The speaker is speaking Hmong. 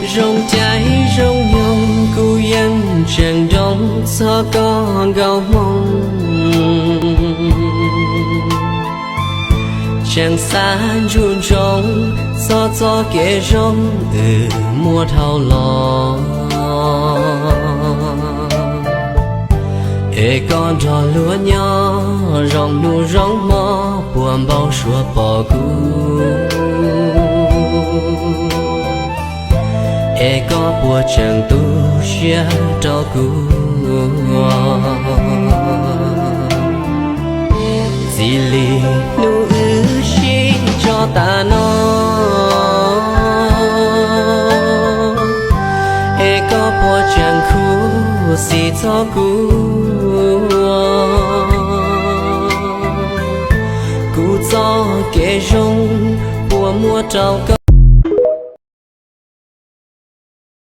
Zoo caij zoo nyoog kuv yeej tseem nroo txog koj nkauj hmoo. Tseem xav ntsug ntsoov txog txoj kev zoo wb muaj dhau los. Es koj nrog luag nyob zoo hnub zoo hmo puas npau suav pom kuv? Es koj puas tseem tu siab rau kuv? Txij li hnub wb sib tso tas no, es koj puas tseem khuv xim txog kuv? Kuv txoj kev zoo puas muaj rau koj?